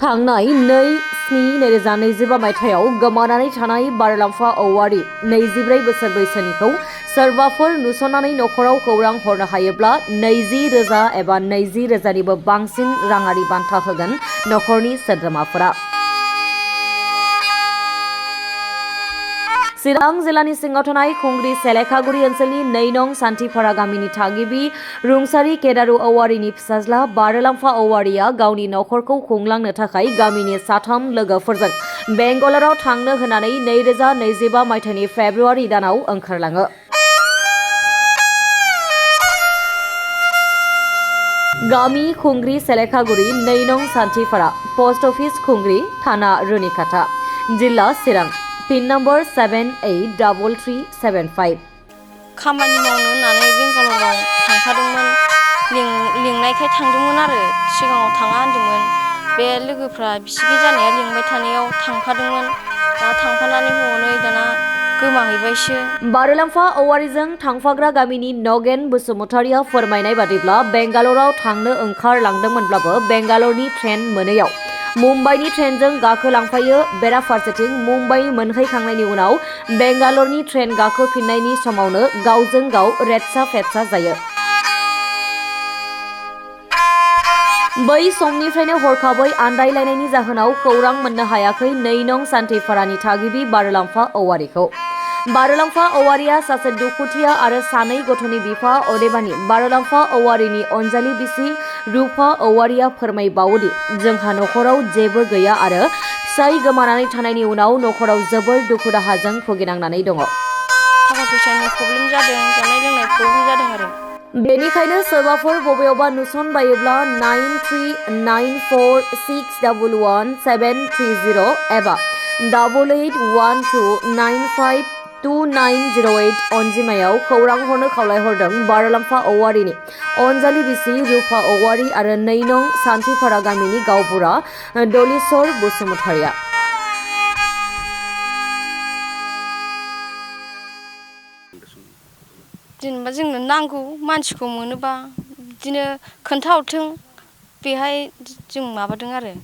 थांनाय 2/7/2025 मायथाइयाव गोमानानै थानाय बारलाम्फा औवारि 24 बोसोर बैसोनिखौ सोरबाफोर नुसननानै नख'राव खौरां हरनो हायोब्ला 20,000 एबा 20,000निबो बांसिन राङारि बान्था होगोन नख'रनि सोद्रोमाफोरा। चिरां जिल्लानि सिङाव थानाय खुंग्रि सेलेखागुरि ओनसोलनि 2 नं सान्थिफारा गामिनि थागिबि रुंसारि केदारु औवारिनि फिसाज्ला बारलाम्फा औवारिया गावनि नख'रखौ खुंलांनो थाखाय गामिनि 3 लोगोफोरजों बेंगालराव थांनो होनानै 2025 मायथाइनि फेब्रुवारि दानाव ओंखारलाङो। गामि खुंग्रि सेलेखागुरि 2 नं सान्थिफारा, पोस्ट अफिस खुंग्रि, थाना रुनिकाटा, जिल्ला चिरां। Pin number 783375। खामानि मावनो होननानै बेंगालराव थांफादोंमोन। लिंनायखाय थांदोंमोन आरो सिगाङाव थाङा होनदोंमोन। बे लोगोफ्रा बिसिगि जानाया लिंबाय थानायाव थांफादोंमोन। दा थांफानानै हनै दाना गोमाहैबायसो। बारलाम्फा औवारिजों थांफाग्रा गामिनि नगेन बसुमतारिया फोरमायनाय बादिब्ला बेंगालराव थांनो ओंखारलांदोंमोनब्लाबो बेंगालरनि ट्रेन मोनैयाव मुम्बाइनि ट्रेनजों गाखोलांफायो। बेराफारसेथिं मुम्बाइ मोनहैखांनायनि उनाव बेंगालरनि ट्रेन गाखोफिननायनि समावनो गावजों गाव रेदसा फेदसा जायो। बै समनिफ्रायनो हरखाबै आन्दायलायनायनि जाहोनाव खौरां मोननो हायाखै 2 नं सान्थिफारानि थागिबि बारलाम्फा औवारिखौ। बारलाम्फा औवारिया सासे दुखुथिया आरो 2 गथ'नि बिफा। अदेबानि बारलाम्फा औवारिनि अनजालि बिसि रुफा औवारिया फोरमायबावोदि जोंहा नख'राव जेबो गैया आरो फिसाय गोमानानै थानायनि उनाव नख'राव जोबोर दुखु दाहाजों भुगिनांनानै दङ। थाखा फैसानि प्रब्लेम जादों, जानाय लोंनाय प्रब्लेम जादों आरो। बेनिखायनो सोरबाफोर बबेयावबा नुसनबायोब्ला 9394611730 एबा 8812952908 अनजिमायाव खौरां हरनो खावलायहरदों बारलाम्फा औवारिनि अनजालि बिसि रुफा औवारि आरो 2 नं सान्थिफारा गामिनि गावबुरा दलिचर बसुमतारिया। जेनेबा जोंनो नांगौ, मानसिखौ मोनोबा बिदिनो खोन्थाहरथों, बेहाय जों माबादों आरो।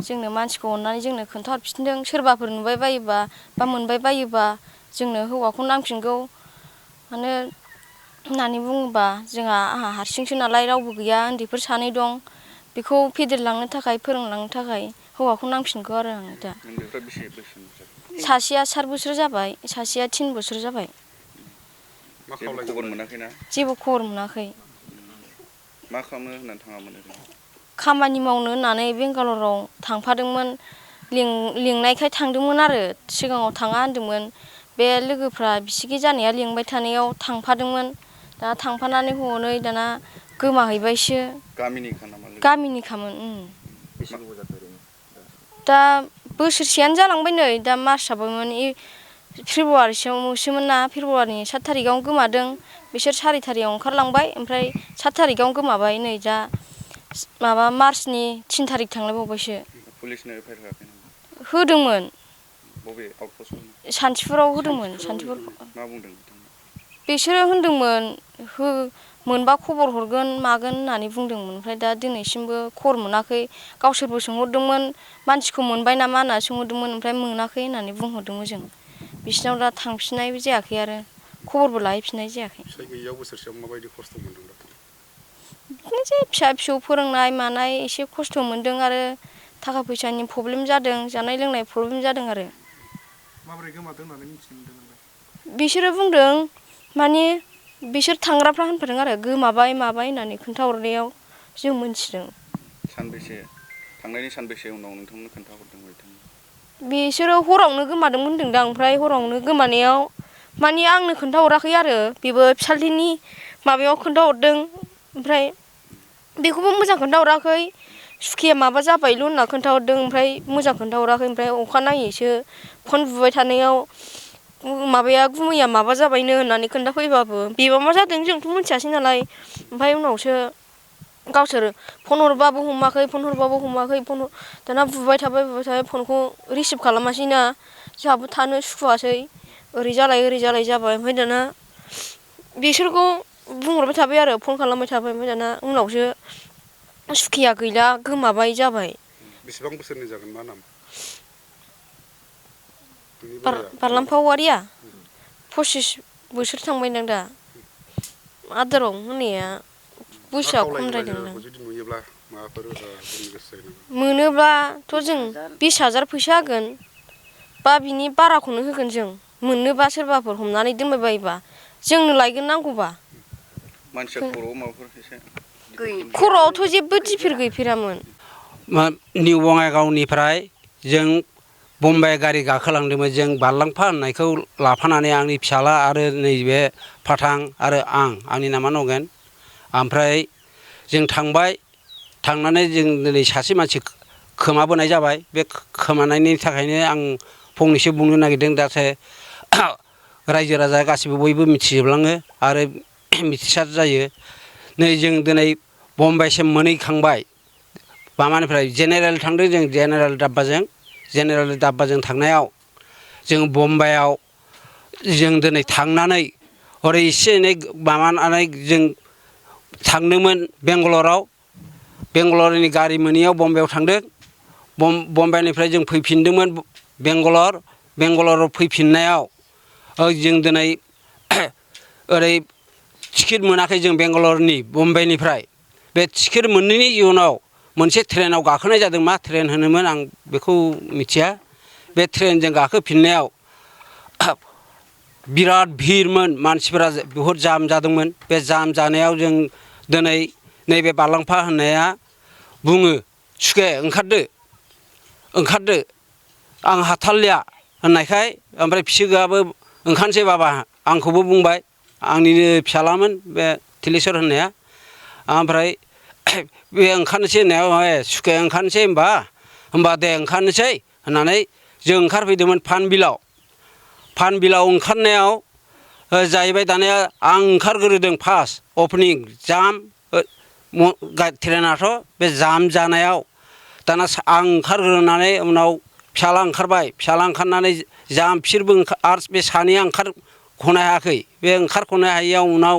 जोंनो मानसिखौ अननानै जोंनो खोन्थाहरफिनदों। सोरबाफोर नुबाय बायोबा बा मोनबाय बायोबा जोंनो हौवाखौ नांफिनगौ मानो होननानै बुङोबा आंहा हारसिंसो नालाय, रावबो गैया, उन्दैफोर 2 दं। बेखौ फेदेरलांनो थाखाय फोरोंलांनो थाखाय हौवाखौ नांफिनगौ आरो आं दा। उन्दैफ्रा बेसे बोसोर? सासेया 4 बोसोर जाबाय, सासेया 3 बोसोर जाबाय। जेबो खबर मोनाखैना? जेबो खबर मोनाखै। मा खालामनो होननानै थाङामोन ओरैनो? खामानि मावनो होननानै बेंगालराव थांफादोंमोन। लिंनायखाय थांदोंमोन आरो सिगाङाव थाङा होनदोंमोन। बे लोगोफ्रा बिसिगि जानाया लिंबाय थानायाव थांफादोंमोन। दा थांफानानै हनै दाना गोमाहैबायसो। गामिनिखा नामा? गामिनिखामोन। बेसे गोबाव जाखो ओरैनो? दा बोसोरसेयानो जालांबाय नै, दा मार्च हाबबायमोन। फेब्रुवारिसोमोन ना, फेब्रुवारिनि 7 थारिखआवनो गोमादों। बिसोर 4 थारिखआव ओंखारलांबाय, ओमफ्राय 7 थारिखआवनो गोमाबाय। नै दा मार्चनि 3 थारिख थांलायबावबायसो। पुलिसनो एफआइआर होआखै नामा? होदोंमोन। बबे आउटपस्टआव? सान्थिफुराव होदोंमोन। सान्थिफुर। मा बुंदों बिथांमोना? बिसोरो होनदोंमोन मोनबा खबर हरगोन मागोन होननानै बुंदोंमोन। ओमफ्राय दा दिनैसिमबो खबर मोनाखै। गावसोरबो सोंहरदोंमोन मानसिखौ मोनबाय नामा होनना सोंहरदोंमोन, ओमफ्राय मोनाखै होननानै बुंहरदोंमोन जों। बिसिनाव दा थांफिननायबो जायाखै आरो खबरबो लाहैफिननाय जायाखै। फिसाय गैयियाव बोसोरसेयाव माबायदि खस्थ' मोनदों? बिदिनोसै फिसा फिसौ फोरोंनाय मानाय एसे खस्थ' मोनदों आरो थाखा फैसानि प्रब्लेम जादों, जानाय लोंनाय प्रब्लेम जादों आरो। माबोरै गोमादों होननानै मिथिनो मोनदों नोंलाय? बिसोरो बुंदों, माने बिसोर थांग्राफ्रा होनफादों आरो गोमाबाय माबाय होननानै खोन्थाहरनायाव जों मोनथिदों। थांनायनि सानबेसे उनाव नोंथांमोननो खोन्थाहरदों बिथांमोना? बिसोरो हरावनो गोमादोंमोन होनदोंदां। ओमफ्राय हरावनो गोमानायाव माने आंनो खोन्थाहराखै आरो, बेबो फिसाज्लानि माबायाव खोन्थाहरदों। ओमफ्राय बेखौबो मोजां खोन्थाहराखै। सुखिया माबा जाबायल' होनना खोन्थाहरदों, ओमफ्राय मोजां खोन्थाहराखै। ओमफ्राय अखानायैसो फन बुबाय थानायाव माबाया गुमैया माबा जाबायनो होननानै खोन्थाफैबाबो बेबा मा जादों जोंथ' मिथियासै नालाय। ओमफ्राय उनावसो गावसोर फन हरबाबो हमाखै, दाना बुबाय थाबाय फनखौ रिसिभ खालामासैना। जोंहाबो थानो सुखुवासै, ओरै जालाय जाबाय। ओमफ्राय दाना बिसोरखौ बुंहरबाय थाबाय आरो फन खालामबाय थाबाय। ओमफ्राय दाना उनावसो सुखिया गैला, गोमाबाय जाबाय। बेसेबां बोसोरनि जागोन मा नाम बारलाम्फा औवारिया 25 बोसोर थांबायदां दा आदाराव होनाया बैसोआ खमद्रायदोंदां जुदि नुयोब्ला माबाफोर बुंनो गोसो जायो नामा मोनोब्लाथ' जों 20,000 फैसा होगोन बा बिनि बाराखौनो होगोन जों मोननोबा सोरबाफोर हमनानै दोनबाय बायोबा जोंनो लायगोन नांगौबा मानसिया खर'आव माबाफोर एसे खर'आवथ' जेबो दिफेर गैफेरामोन निउ बङाइगावनिफ्राय जों बम्बाइ गारि गाखोलांदोंमोन जों बारलांफा होननायखौ लाफानानै आंनि फिसाला आरो नैबे फाथां आरो आंनि नामा नगेन ओमफ्राय जों थांबाय थांनानै जों दिनै सासे मानसि खोमाबोनाय जाबाय बे खोमानायनि थाखायनो आं फंनैसो बुंनो नागिरदों दासो रायजो राजा गासिबो बयबो मिथिजोबलाङो आरो मिथिसार जायो नै जों दिनै बम्बाइसिम मोनहैखांबाय माबानिफ्राय जेनेरेल थांदों जों जेनेरेल दाब्बाजों थांनायाव जों बम्बाइआव जों दिनै थांनानै हरै एसे एनै माबानानै जों थांदोंमोन बेंगालरनि गारि मोनैयाव बम्बाइआव थांदों बम्बाइनिफ्राय जों फैफिनदोंमोन बेंगालराव फैफिननायाव जों दिनै ओरै टिकेट मोनाखै जों बेंगालरनि बम्बाइनिफ्राय बे टिकेट मोनैनि उनाव मोनसे ट्रेनाव गाखोनाय जादों मा ट्रेन होनोमोन आं बेखौ मिथिया बे ट्रेनजों गाखोफिननायाव बिराद भिरमोन मानसिफोरा बहुद जाम जादोंमोन बे जाम जानायाव जों दिनै नैबे बारलांफा होननाया बुङो सुखे ओंखारदो आं हाथारलिया होननायखाय ओमफ्राय फिसौआबो ओंखारनोसै बाबा आंखौबो बुंबाय आंनिनो फिसालामोन बे थिलेस्वर होननाया ओमफ्राय बे ओंखारनोसै होननायाव सुखे ओंखारनोसै होमबा दे ओंखारनोसै होननानै जों ओंखारफैदोंमोन फानबिलाव ओंखारनायाव जाहैबाय दानिया आं ओंखारग्रोदों फार्स्ट अपेनिं जाम ट्रेनाथ' बे जाम जानायाव दाना आं ओंखारग्रोनानै उनाव फिसाला ओंखारनानै जाम बिसोरबो आरो बे सानैया ओंखारख'नो हायाखै बे ओंखारख'नो हायैयाव उनाव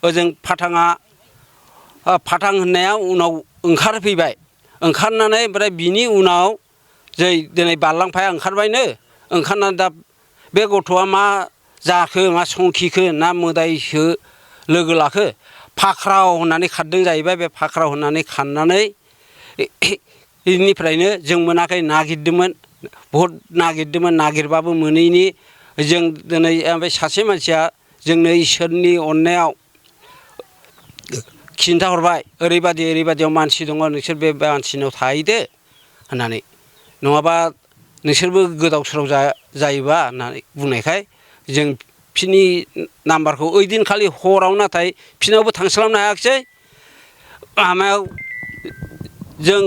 ओजों फाथां होननाया उनाव ओंखारफैबाय ओंखारनानै ओमफ्राय बिनि उनाव जै दिनै बारलांफाया ओंखारबायनो ओंखारनानै दा बे गथ'आ मा जाखो मा संखिखो ना मोदायसो लोगो लाखो फाख्राव होननानै खारदों जाहैबाय बे फाख्राव होननानै खारनानै बेनिफ्रायनो जों मोनाखै नागिरदोंमोन बहुद नागिरबाबो मोनैनि जों दिनै ओमफ्राय सासे मानसिया जोंनो इसोरनि अननायाव खिन्थाहरबाय ओरैबायदियाव मानसि दङ नोंसोर बे मानसिनाव थाहैदो होननानै नङाबा नोंसोरबो गोदाव सोराव जायोबा होननानै बुंनायखाय जों फिनि नाम्बारखौ ओइदिनखालि हराव नाथाय फिनावबो थांस्लाबनो हायाखिसै माबायाव जों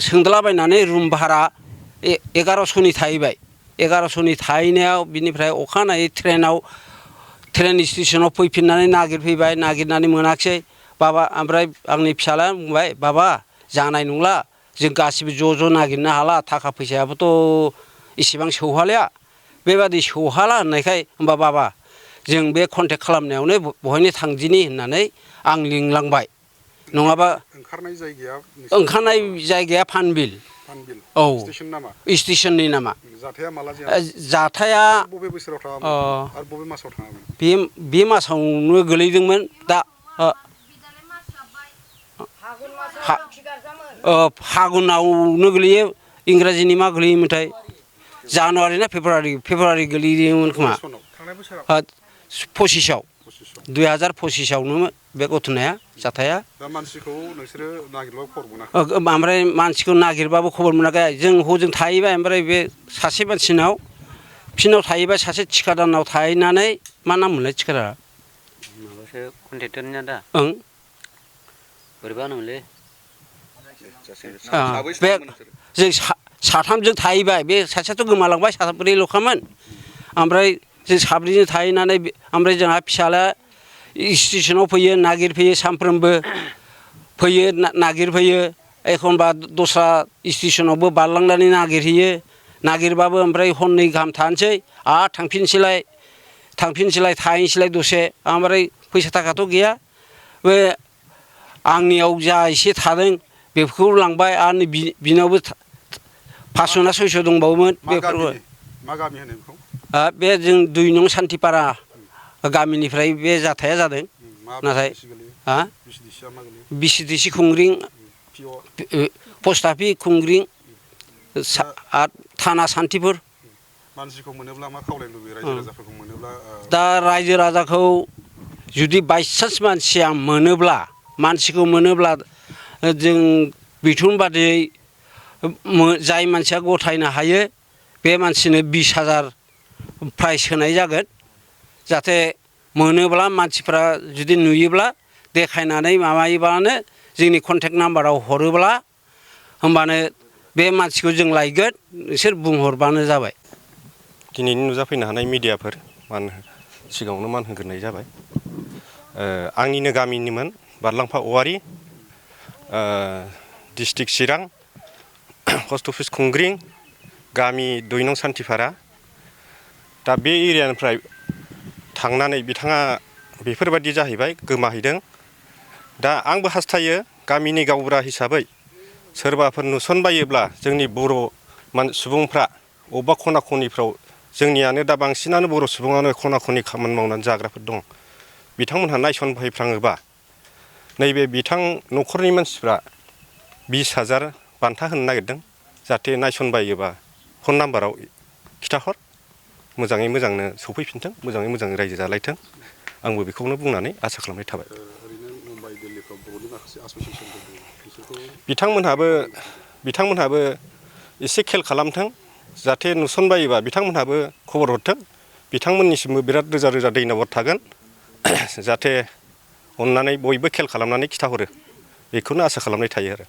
सोंदलाबायनानै रुम भारा 1100नि थाहैबाय 1100नि थाहैनायाव बिनिफ्राय अखानायै ट्रेन स्टेसनाव फैफिननानै नागिरफैबाय नागिरनानै मोनाखिसै बाबा ओमफ्राय आंनि फिसालाया बुंबाय बाबा जानाय नंला जों गासिबो ज' नागिरनो हाला थाखा फैसायाबोथ' इसेबां सौहालिया बेबादि सौहाला होननायखाय होमबा बाबा जों बे कन्टेक्ट खालामनायावनो बहायनो थांदिनि होननानै आं लिंलांबाय नङाबा ओंखारनाय जायगाया फानबिल औ स्टेसननि नामा जाथाया बबे बोसोराव थाङामोन आरो बबे मासाव थाङामोन बे मासावनो गोलैदोंमोन दा फागुनावनो गोलैयो इंराजिनि मा गोलैयोमोनथाय जानुवारि ना फेब्रुवारि गोलैयोमोन खोमा 2025आवनो बे गथ'नाया जाथाया ओमफ्राय मानसिखौ नागिरबाबो खबर मोनाखै जों हजों थाहैबाय ओमफ्राय बे सासे मानसिनाव फिनाव थाहैबाय सासे थिखादारनाव थाहैनानै मा नाम मोनलाय थिखादारा माबासो कन्ट्रेक्टरनिया दा ओं बोरैबा होनोमोनलै बे जों साथामजों थाहैबाय बे सासेयाथ' गोमालांबाय साब्रैल'खामोन ओमफ्राय जों साब्रैजों थाहैनानै ओमफ्राय जोंहा फिसालाया स्टेसनाव फैयो नागिरफैयो सानफ्रोमबो फैयो नागिरफैयो एखनबा दस्रा स्टेसनावबो बारलांनानै नागिरहैयो नागिरबाबो ओमफ्राय हरनै गाहाम थानोसै आरो थांफिनसैलाय थाहैनोसैलाय दसे ओमफ्राय फैसा थाखाथ' गैया बे आंनियाव जा एसे थादों बेफोरखौ लांबाय आरो बिनावबो 500 ना 600 दंबावोमोन बेफोरखौ मा गामि होनो बेखौ बे जों 2 नं सान्थिपारा गामिनिफ्राय बे जाथाया जादों नाथाय बिसिदिसि खुंग्रिं पस्ट अफिस खुंग्रिं थाना सान्थिपुर मानसिखौ मोनोब्ला मा खावलायनो लुबैयो रायजो राजाफोरखौ मोनोब्ला दा रायजो राजाखौ जुदि बायसान्स मानसिखौ मोनोब्ला जों बिथोन बादियै जाय मानसिया गथायनो हायो बे मानसिनो 20,000 प्राइज होनाय जागोन जाहाथे मोनोब्ला मानसिफ्रा जुदि नुयोब्ला देखायनानै माबायोबानो जोंनि कन्टेक्ट नाम्बाराव हरोब्ला होमबानो बे मानसिखौ जों लायगोन नोंसोर बुंहरबानो जाबाय दिनैनि नुजाफैनो हानाय मिडियाफोर सिगाङावनो मान होग्रोनाय जाबाय आंनिनो गामिनिमोन बारलांफा औवारि डिस्ट्रिक्ट चिरां पस्ट अफिस खुंग्रिं गामि 2 नं सान्थिपारा दा बे एरियानिफ्राय थांनानै बिथाङा बेफोरबायदि जाहैबाय गोमाहैदों दा आंबो हास्थायो गामिनि गावबुरा हिसाबै सोरबाफोर नुसनबायोब्ला जोंनि बर' सुबुंफ्रा अबेबा खना खनिफ्राव जोंनियानो दा बांसिनानो बर' सुबुङानो खना खनि खामानि मावनानै जाग्राफोर दं बिथांमोनहा नायसनफैफ्राङोबा नैबे नख'रनि मानसिफ्रा 20,000 बान्था होनो नागिरदों जाहाथे नायसनबायोबा फन नाम्बाराव खिथाहर मोजाङै मोजांनो सफैफिनथों मोजाङै मोजां रायजो जालायथों आंबो बेखौनो बुंनानै आसा खालामनाय थाबाय बिथांमोनहाबो एसे खेल खालामथों जाहाथे नुसनबायोबा बिथांमोनहाबो खबर हरथों बिथांमोननिसिमबो बिराद रोजा रोजा दैन'बाद थागोन जाहाथे अननानै बयबो खेल खालामनानै खिथाहरो बेखौनो आसा खालामनाय थायो आरो